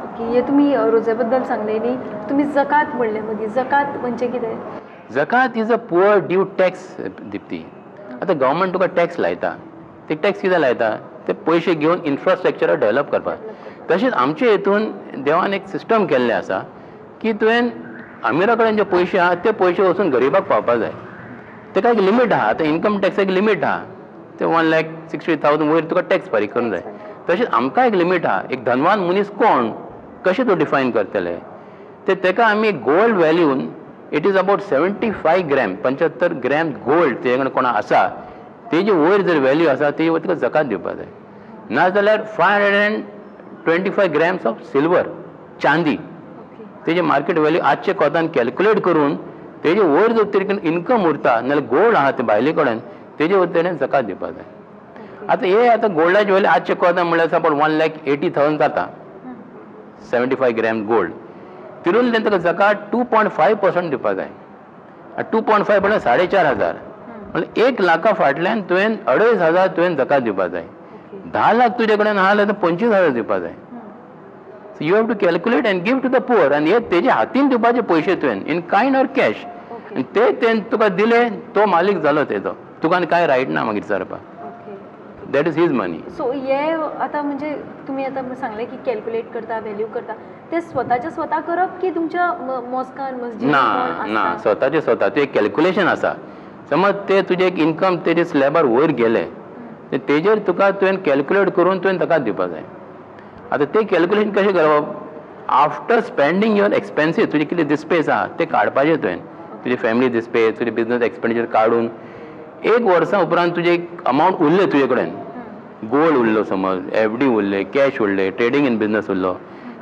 Okay, हे तुमी रोजे बद्दल सांगले न्ही, तुमी जकात म्हणलें मदीं, जकात म्हणजे कितें? Zakat is a poor due tax Dipti. आतां गव्हर्मेंट तुका टॅक्स लायता, ते टॅक्स कित्याक लायता? ते पयशे घेवन इन्फ्रास्ट्रक्चर डेव्हलप करपाक. तशेंच आमचे हितून देवान एक सिस्टम केल्लें आसा की तुवें अमिरा कडेन जे पयशे आहा ते पयशे वचून गरिबाक पावपाक जाय. तेका एक लिमीट आहा. आतां इन्कम टॅक्स एक लिमीट आहा, ते 1,60,000 वयर तुका टॅक्स फारीक करूंक जाय. तशेंच आमकां एक लिमीट आहा, एक धनवान मनीस कोण कशें तूं डिफायन करतले ते तेका आमी gold व्हॅल्यून it is about 75 gram, 75 gram gold तेजे कडेन कोणा आसा तेजी वयर जर व्हॅल्यू आसा तेजी वयर तुका जकात दिवपाक जाय. नाजाल्यार 525 ग्रॅम्स ऑफ सिल्वर, चांदी, तेजे मार्केट व्हॅल्यू आजचे कोतान कॅल्क्युलेट करून तेजे वयर जर तरी इन्कम उरता नाजाल्यार गोल्ड आहा ते भायले कडेन तेजे वयर तेणें जकात दिवपाक जाय. आतां हे आतां गोल्डाची व्हॅल्यू आजचे कोतान म्हणल्यार अबाउट 1,80,000 जाता 75 ग्रॅम गोल्ड. तितून ताका जकात 2.5% दिवपाक जाय. 2.5 म्हणल्यार 4,500, म्हणल्यार 1 लाखा फाटल्यान तुवें 2,500 तुवें जकात दिवपाक जाय. 10 लाख तुजे कडेन आहा जाल्यार 25,000 दिवपाक जाय. So you have to calculate and give to the poor. आनी हे तेजे हातीन दिवपाचे पयशे तुवें इन कायंड ऑर कॅश, आनी ते तें तुका दिले तो मालीक जालो तेजो, तुका आनी कांय रायट ना मागीर विचारपाक. That is his money. So हे आतां म्हणजे तुमी आतां सांगलें की कॅल्क्युलेट करता, व्हॅल्यू करता, ते स्वताचे स्वता करप की तुमच्या मॉस्कान मस्जिद? ना ना, स्वताचे स्वता ते एक कॅल्क्युलेशन आसा. समज ते तुजें एक इन्कम तेजे स्लॅबार वयर गेले तेजेर तुका तुवें कॅल्क्युलेट करून तुवें ताका दिवपाक जाय. आतां ते कॅल्क्युलेशन कशें करप? आफ्टर स्पेंडींग your expenses, तुजे कितें दिसपेस आहा ते काडपाचे तुवें, तुजी फॅमिली दिसपेस, तुजे बिजनस एक्सपेंडिचर काडून एक वर्सा उपरांत तुजें एक अमावंट उरलें तुजे कडेन, गोल्ड उरलो समज, एफडी उरले, कॅश उरले, ट्रेडींग इन बिजनस उरलो,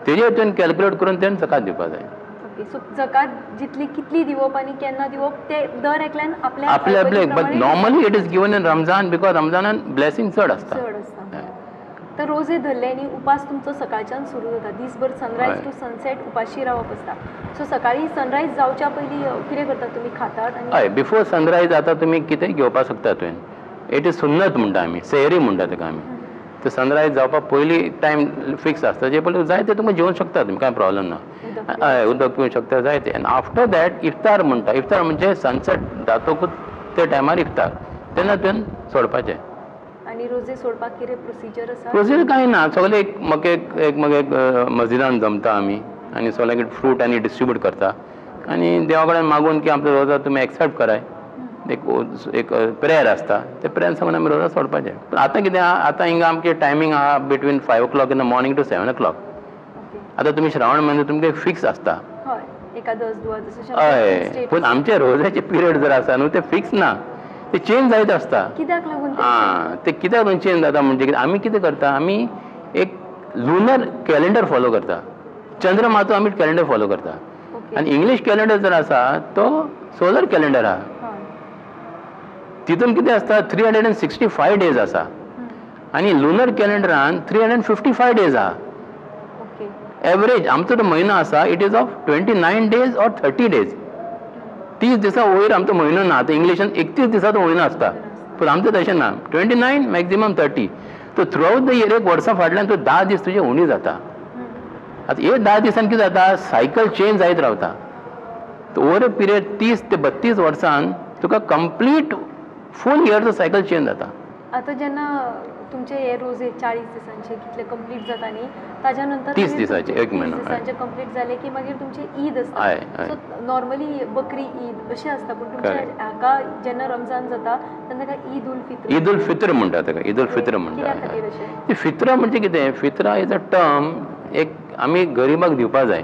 तेजेर तुवें कॅल्क्युलेट करून तुवें जकात दिवपाक जाय. सो जकात जितली कितली दिवप आनी केन्ना दिवप ते दर एकल्यान आपल्या आपले आपले. But normally it is given in Ramzan because रमजानान blessing चड आसता. चड आसता. तर रोजे धरले आनी उपास तुमचो सकाळच्यान सुरू जाता, दीसभर सनरायज टू सनसेट उपाशी रावप आसता. सो सकाळी सनरायज जावच्या पयलीं कितें करतात तुमी, खातात? हय, बिफोर सनरायज आतां तुमी कितें घेवपाक शकता तुवें. It is सुन्नत म्हणटा आमी, सेहरी म्हणटा ताका आमी. ते सनरायज जावपा पयलीं टायम फिक्स आसता, जे पयलीं जाय ते तुमकां जेवंक शकता तुमी, कांय प्रॉब्लम ना. हय, उदक पिवंक शकता जाय ते. आनी आफ्टर that इफ्तार म्हणटा. इफ्तार म्हणजे सनसेट जातकूच ते टायमार इफ्तार, तेन्ना तुवें सोडपाचें. आनी रोजे सोडपाक कितें प्रोसिजर आसा? प्रोसिजर कांय ना, सगळे एक म्हाका एक म्हाका एक मस्जिदान जमता आमी आनी सगळ्यांक फ्रूट आनी डिस्ट्रिब्यूट करता आनी देवा कडेन मागून की आमचो रोजा तुमी एक्सेप्ट कराय. एक एक प्रेयर आसता, ते प्रेयर सांगून आमी रोजा सोडपाचें. पूण आतां कितें आहा, आतां हिंगा आमचें टायमींग आहा between 5 o'clock in the morning to 7 o'clock. आतां तुमी श्रावण म्हयनो तुमकां फिक्स आसता. हय, पूण आमचे रोजाचे पिरियड जर आसा न्हू ते फिक्स ना, ते चेंज जायत आसता. कित्याक लागून? आं, ते कित्याक लागून चेंज जाता म्हणजे आमी कितें करता, आमी एक लुनर कॅलेंडर फॉलो करता, चंद्रमाचो आमी कॅलेंडर फॉलो करता. आनी इंग्लीश कॅलेंडर जर आसा तो सोलर कॅलेंडर आहा. तितून कितें आसता, 365 डेज आसा आनी लुनर कॅलेंडरान 355 डेज आहा. एवरेज आमचो तो म्हयनो आसा it is of 29 days or 30 days. 30 दिसा वयर आमचो म्हयनो ना. आतां इंग्लिशान 31 दिसा तो म्हयनो आसता, पूण आमचें तशें ना, 29 मॅक्झिमम 30. तो थ्रू आवट the year एक वर्सा फाटल्यान तो 10 दीस तुजे उणी जाता. आतां हे 10 दिसान कितें जाता, सायकल चेंज जायत रावता. ओवर अ पिरियड 30 ते 32 वर्सान तुका कंप्लीट फूल इयरचो सायकल चेंज जाता. आतां जेन्ना तुमचे हे रोजे 40 दिसांचे कितले कंप्लीट जाता न्ही, ताज्या नंतर 30 दिसाचे एक म्हयनो दिसांचे कंप्लीट जाले की मागीर तुमचे ईद आसता. सो नॉर्मली बकरी ईद अशें आसता, पूण तुमच्या हाका जेन्ना रमजान जाता तेन्ना ताका ईद उल फित्र, ईद उल फित्र म्हणटा ताका, ईद उल फित्र म्हणटा. फित्रा म्हणजे कितें? फित्रा is a term एक आमी गरिबाक दिवपा जाय.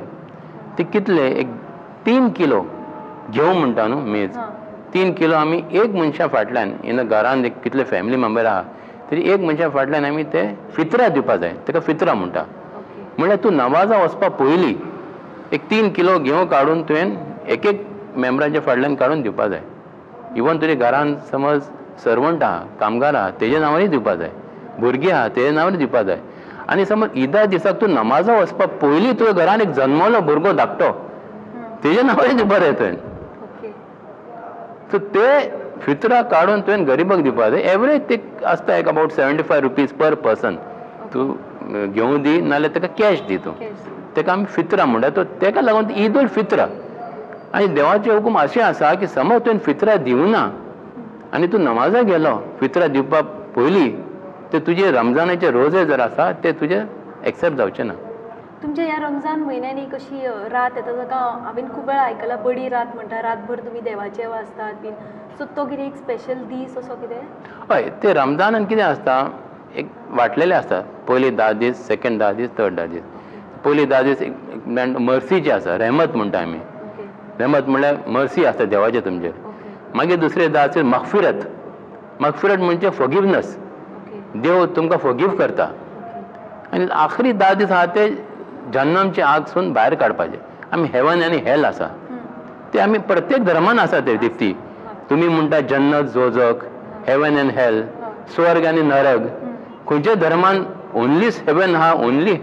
ते कितले, एक 3 किलो घेवं म्हणटा न्हू मेज, 3 किलो आमी एक मनशा फाटल्यान इन घरान एक कितले फॅमिली मेंबर आहा तरी एक मनशा फाटल्यान आमी ते फित्रा दिवपा जाय. ताका फित्रा म्हणटा. म्हणल्यार तूं नमाजा वचपा पयलीं एक 3 किलो घेवं काडून तुवें एक एक मेंबरांच्या फाटल्यान काडून दिवपा जाय. इवन तुज्या घरान समज सर्वंट आहा, कामगार आहा, तेज्या नांवानूय दिवपा जाय, भुरगीं आहा तेज्या नांवानूय दिवपा जाय. आनी समज ईदा दिसाक तूं नमाजा वचपा पयलीं तुज्या घरान एक जन्मलो भुरगो धाकटो तेज्या नांवानूय दिवपा जाय तुवें. सो ते फित्रा काडून तुवें गरिबाक दिवपा जाय. एवरेज ते आसता एक अबाउट 75 रुपीज पर पर्सन तूं घेवं दी नाल्यार ताका कॅश दी तूं, ताका आमी फित्रा म्हणटा. तो ताका लागून ईद उल फित्र. आनी देवाचे हुकूम अशें आसा की समज तुवें फित्रा दिवना आनी तूं नमाजा गेलो फित्रा दिवपा पयलीं, ते तुजे रमजानाचे रोजे जर आसा ते तुजे एक्सेप्ट जावचे ना. तुमच्या ह्या रमजान म्हयन्यान एक अशी रात येता जाका हांवें खूब वेळा आयकलां, बडी रात म्हणटा, रातभर तुमी देवाचें वाचतात बीन, सो तो कितें एक स्पेशल दीस असो कितें? हय, ते रमजानान कितें आसता, एक वांटलेले आसता, पयली 10 दीस, सेकंड 10 दीस, थर्ड 10 दीस. पयली 10 दीस एक मर्सीचे आसा, रहमत म्हणटा आमी. रहमत म्हणल्यार मर्सी आसता देवाचे तुमचेर. मागीर दुसरे 10 दीस मगफिरत. मगफिरत म्हणजे फॉरगिवनस, देव तुमकां फॉरगिव करता. आनी आखरी 10 दीस आहा ते जन्नमची आगसून भायर काडपाचे. आमी हेवन आनी हेल आसा, ते आमी प्रत्येक धर्मान आसा ते दिप्ती. तुमी म्हणटा जन्नत जोजक, हेवन अँड हेल, स्वर्ग आनी नरक. खंयच्या धर्मान ओनली हेवन आहा, ओनली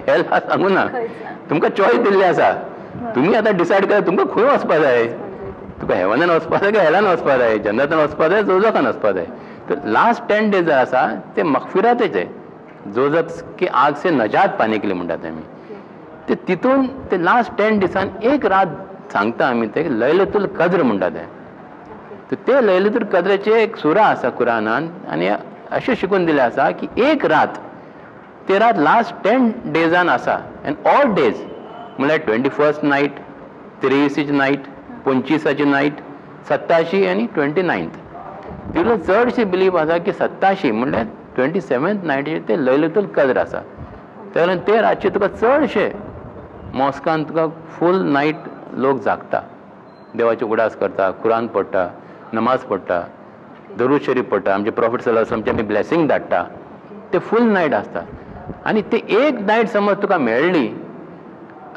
हेल आहा सांगू ना. तुमकां चॉयस दिल्ली आसा, तुमी आतां डिसायड करा तुमकां खंय वचपा जाय. तुका हेवनान वचपा जाय काय हेलान वचपा जाय, जन्नतान वचपा जाय, जोजकान वचपा जाय. तर लास्ट 10 डेज आसा ते मगफिरातेचे, जोजक की आग से नजात पाने के लिए म्हणटात आमी. ते तितून ते लास्ट 10 दिसान एक रात सांगता आमी, ते लैलतुल कद्र म्हणटा ते. तर ते लैलतुल कद्राचे एक सुरा आसा कुरानान, आनी अशें शिकून दिलें आसा की एक रात, ते रात लास्ट 10 डेजान आसा. एंड ऑल डेज म्हणल्यार 21st night, 23 night, 25 night, 87 आनी 29. तितून चडशी बिलीव आसा की 87 म्हणल्यार 27th नायटीचेर ते लैलतुल कद्र आसा. तेका ते रातचे तुका चडशे मॉस्कान तुका फूल नायट लोक जागता, देवाचे उगडास करता, कुरान पडटा, नमाज पडटा, दरूद शरीफ पडटा, आमचे प्रॉफिट सल्लल्लाहु अलैहि वसल्लमचे आमी ब्लेसिंग धाडटा. ते फूल नायट आसता. आनी ते एक नायट समज तुका मेळ्ळी,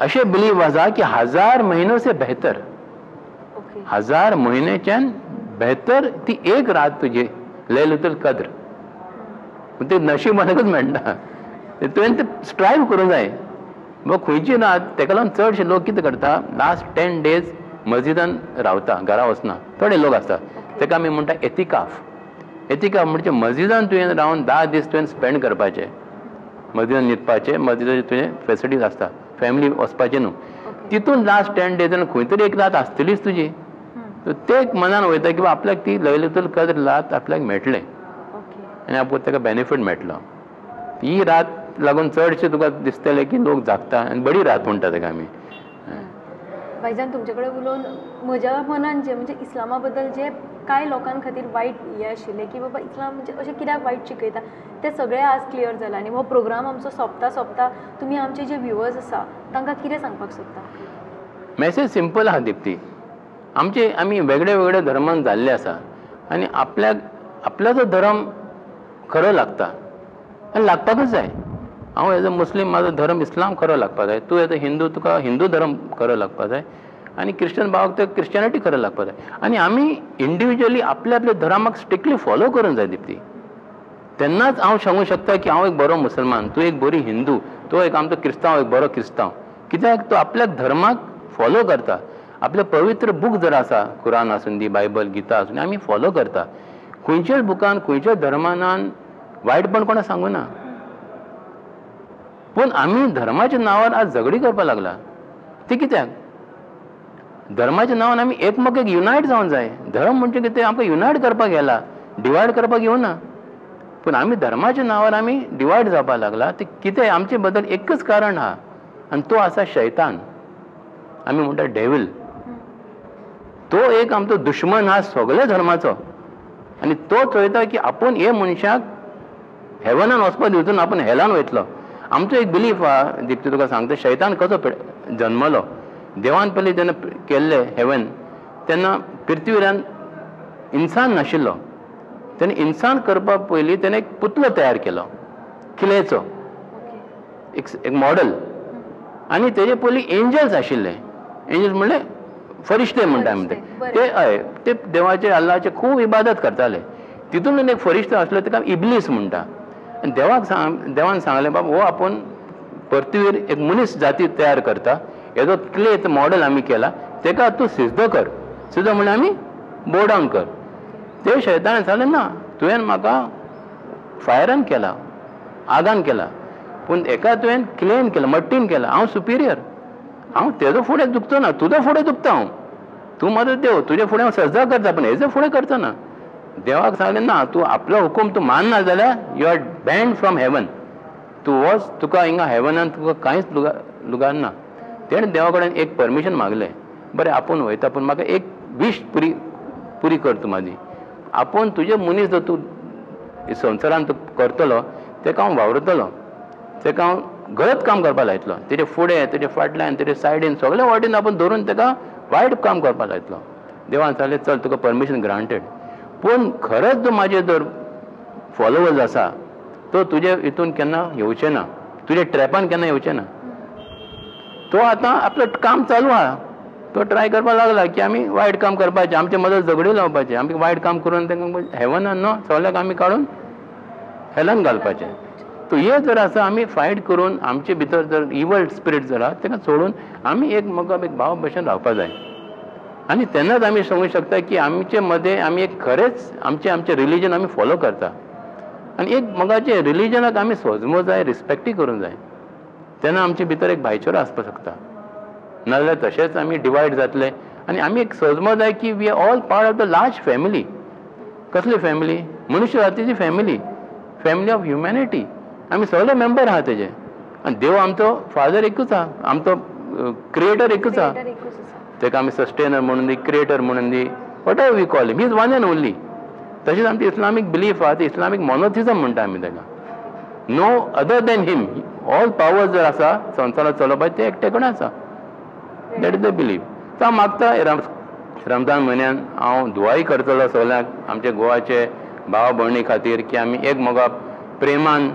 अशें बिलीव आसा की 1000 म्हयनो से बेहतर, 1000 म्हयन्याच्यान बेहतर ती एक रात तुजी लैलतुल कद्र. ते नशिबानकूच मेळटा, तुवें ते स्ट्रायव करूंक जाय. बाबा खंयची रात, ताका लागून चडशे लोक कितें करता, लास्ट 10 डेज मस्जिदान रावता, घरा वचना. थोडे लोक आसता ताका आमी म्हणटा एतिकाफ. एतिकाफ म्हणजे मस्जिदान तुवें रावन 10 दीस तुवें स्पेंड करपाचे, मस्जिदान न्हिदपाचें, मस्जिदाचे तुजें फेसिलिटीज आसता, फॅमिली वचपाचें न्हू. तितून लास्ट 10 डेजान खंय तरी एक रात आसतलीच तुजी. ते एक मनान वयता की आपल्याक ती लैलतुल कद्र रात आपल्याक मेळटलें आनी आपूण ताका बेनिफीट मेळटलो. ही रात लागून चडशे तुका दिसतलें की लोक जागता आनी बरी रात म्हणटा ताका आमी. भायजान तुमचे कडेन उलोवन म्हज्या मनान जें म्हणजे इस्लामा बद्दल जे कांय लोकां खातीर वायट हें आशिल्लें की बाबा इस्लाम म्हणजे अशें कित्याक वायट शिकयता, तें सगळें आज क्लियर जालां. आनी हो प्रोग्राम आमचो सोंपता सोंपता तुमी आमचे जे व्युवर्स आसा तांकां कितें सांगपाक सोदता? मॅसेज सिंपल आहा दिप्ती. आमचे आमी वेगळे वेगळे धर्मान जाल्ले आसा आनी आपल्याक आपल्याचो धर्म खरो लागता आनी लागपाकूच जाय. हांव एज अ मुस्लीम म्हाजो धर्म इस्लाम खरो लागपाक जाय, तूं एज अ हिंदू तुका हिंदू धर्म खरो लागपाक जाय, आनी क्रिश्चन भावाक ते क्रिश्चनिटी खरो लागपाक जाय. आनी आमी इंडिविज्युअली आपल्या आपल्या धर्माक स्ट्रिक्टली फॉलो करूंक जाय दिप्ती. तेन्नाच हांव सांगूंक शकता की हांव एक बरो मुसलमान, तूं एक बरी हिंदू, तो एक आमचो क्रिस्तांव एक बरो क्रिस्तांव. कित्याक तो आपल्या धर्माक फॉलो करता. आपले पवित्र बूक जर आसा, कुरान आसूं दी, बायबल, गीता आसूं दी, आमी फॉलो करता. खंयच्याच बुकान खंयच्याच धर्मानान वायटपण कोणा सांगू ना, पूण आमी धर्माच्या नांवार आज झगडी करपाक लागला. ती कित्याक? धर्माच्या नांवान आमी एकमेकाक युनायट जावंक जाय. धर्म म्हणजे कितें, आमकां युनायट करपाक गेला, डिवायड करपाक येवना. पूण आमी धर्माच्या नांवार आमी डिवायड जावपाक लागला. ते कितें आमचे बद्दल एकच कारण आहा आनी तो आसा शैतान, आमी म्हणटा डेवील. तो एक आमचो दुश्मन आहा सगळ्या धर्माचो, आनी तो चोयता की आपूण हे मनशाक हेवनान वचपाक दिवचो ना, आपूण हेलान वयतलो. आमचो एक बिलीफ आहा दीप्ती, तुका सांगता, शैतान कसो जन्मलो. देवान पयलीं जेन्ना केल्लें हेवन तेन्ना पृथ्वीरान इन्सान नाशिल्लो. तेन्ना इन्सान करपा पयलीं तेणें एक पुतलो तयार केलो किलेचो, एक मॉडल. आनी तेजे पयलीं एंजल्स आशिल्ले. एंजल्स म्हणल्यार फरिश्ते म्हणटा आमी ते. हय, ते देवाचे अल्लाचे खूब इबादत करताले. तितून एक फरिश्तो आसलो ताका इबलीस म्हणटा. आनी देवान सांगलें, बाबा हो आपूण पृथ्वीर एक मनीस जाती तयार करता, हेजो क्ले मॉडल आमी केला, ताका तूं सिजदो कर. सिजदो म्हणल्यार आमी बो डावन कर. ते शैतान सांगलें, ना, तुवें म्हाका फायरान केला, आगान केला, पूण एका तुवें क्लेम केला, मट्टीन केला हांव सुपिरियर, हांव तेजो फुडें दुखचो ना, तुजो फुडें दुखता हांव, तूं म्हजो देव, तुजे फुडें हांव सजा करता पूण हेजो फुडें करचो ना. देवाक सांगलें ना, तूं आपलो हुकूम तूं मानना जाल्यार you are banned from heaven, तूं वच, तुका हिंगा हेवनान तुका कांयच लुगार ना. तेणें देवा कडेन एक परमिशन मागलें, बरें आपूण वयता पूण म्हाका एक वीश पुरी पुरी कर तूं म्हाजी, आपूण तुजे मनीस जर तूं संवसारान तूं करतलो तेका हांव वावरतलो, तेका हांव गलत काम करपाक लायतलो, तेजे फुडें तेजे फाटल्यान तेजे सायडीन सगळे वाटेन आपूण धरून तेका वायट काम करपाक लायतलो. देवान सांगलें चल तुका परमिशन ग्रांटेड, पूण खरेंच जो म्हाजे जर फॉलोवर्स आसा तो तुजे हितून केन्ना येवचें ना, तुजे ट्रॅपान केन्ना येवचें ना. तो आतां आपलें काम चालू आहा, तो ट्राय करपाक लागला की आमी वायट काम करपाचें, आमचे मदत झगडी लावपाचें, आमी वायट काम करून तांकां हेवनान न्हू सगल्याक आमी काडून हेलान घालपाचें. तो हे जर आसा आमी फायट करून आमचे भितर जर इवल स्पिरीट जर आसा ताका सोडून आमी एक मोगा एक भाव भशेन रावपा जाय. आनी तेन्नाच आमी सांगूंक शकता की आमचे मदें आमी एक खरेंच आमचें आमचें रिलीजन आमी फॉलो करता आनी एक मोगाचें रिलीजनाक आमी सोजमो जाय, रिस्पेक्टूय करूंक जाय, तेन्ना आमचे भितर एक भायचारो आसपाक शकता. नाजाल्यार तशेंच आमी डिवायड जातले. आनी आमी एक सोजमो जाय की we are all part of the large family. कसली फॅमिली? मनुष्य जातीची फॅमिली, फॅमिली ऑफ ह्युमॅनिटी. आमी सगळे मेंबर आहा तेजे. आनी देव आमचो फादर एकूच आहा, आमचो क्रिएटर एकूच आहा, तेका आमी सस्टेनर म्हणून दी, क्रिएटर म्हणून दी, whatever we call him, he is one and only. तशेंच आमची इस्लामीक बिलीफ आहा, ती इस्लामीक मोनोथिजम म्हणटा आमी तेका, no other than him, all power जर आसा संवसारांत चलोवपाक ते एकटे कडेन आसा, that is the belief. So हांव मागता रमजान म्हयन्यान हांव दुआय करतलो सगल्यांक आमच्या गोवाचे भाव भयणी खातीर की आमी एक मोगा प्रेमान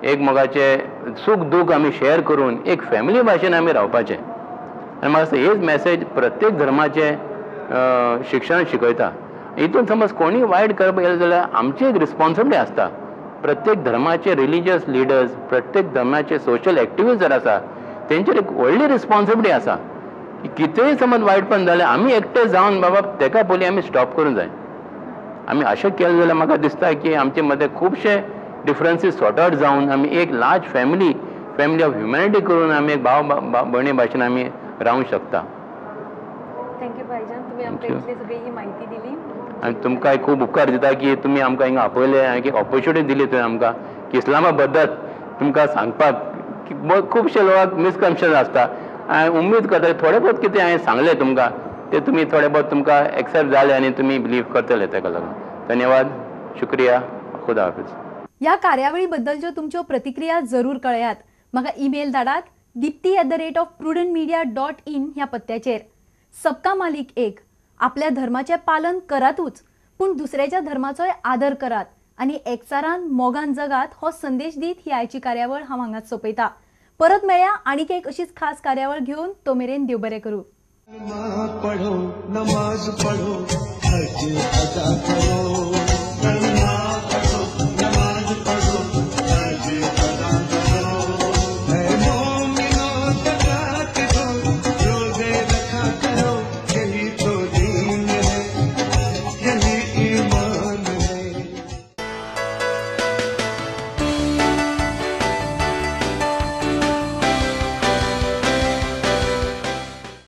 एक मोगाचे सूख दूख आमी शेअर करून एक फॅमिली भाशेन आमी रावपाचें. आनी म्हाका दिसता हेच मॅसेज प्रत्येक धर्माचें शिक्षण शिकयता. हितून समज कोणीय वायट करपाक गेले जाल्यार आमची एक रिस्पोन्सिबिलिटी आसता. प्रत्येक धर्माचे रिलीजियस लिडर्स, प्रत्येक धर्माचे सोशल एक्टिविस्ट जर आसा तेंचेर एक व्हडली रिस्पोन्सिबिलिटी आसा की कितेंय समज वायटपण जालें आमी एकटे जावन बाबा तेका पयलीं आमी स्टॉप करूंक जाय. आमी अशें केलें जाल्यार म्हाका दिसता की आमचे मदें खुबशे डिफरन्सीस सॉर्ट आवट जावन आमी एक large family, family of humanity करून आमी एक भाव भयणी भाशेन आमी रावंक शकता. Thank you भाईजान, तुमी आमकां इतली सगळी ही म्हायती दिली आनी तुमकांय खूब उपकार दिता की तुमी आमकां हिंगा आपयले आनी ऑपोर्च्युनिटी दिली तुवें आमकां की इस्लामा बद्दल तुमकां सांगपाक. खुबशे लोकांक मिसकन्सेप्शन आसता. हांवें उमेद करता थोडे बहुत कितें हांवें सांगलें तुमकां ते तुमी थोडे बहुत तुमकां एक्सेप्ट जाले आनी तुमी बिलीव करतले तेका लागून. धन्यवाद, शुक्रिया, खुदा हाफिज. ह्या कार्यावळी बद्दलच्यो तुमच्यो प्रतिक्रिया जरूर कळयात. म्हाका ईमेल धाडात dipti@prudentmedia.in ह्या पत्त्याचेर. सबका मालिक एक, आपल्या धर्माचें पालन करातूच पूण दुसऱ्याच्या धर्माचोय आदर करात आनी एकचारान मोगान जगात हो संदेश दीत ही आयची कार्यावळ हांव हांगाच सोंपयता. परत मेळया आनीक एक अशीच खास कार्यावळ घेवन, तो मेरेन देव बरें करूं. पढ़ो नमाज पढ़ो हज अदा करो.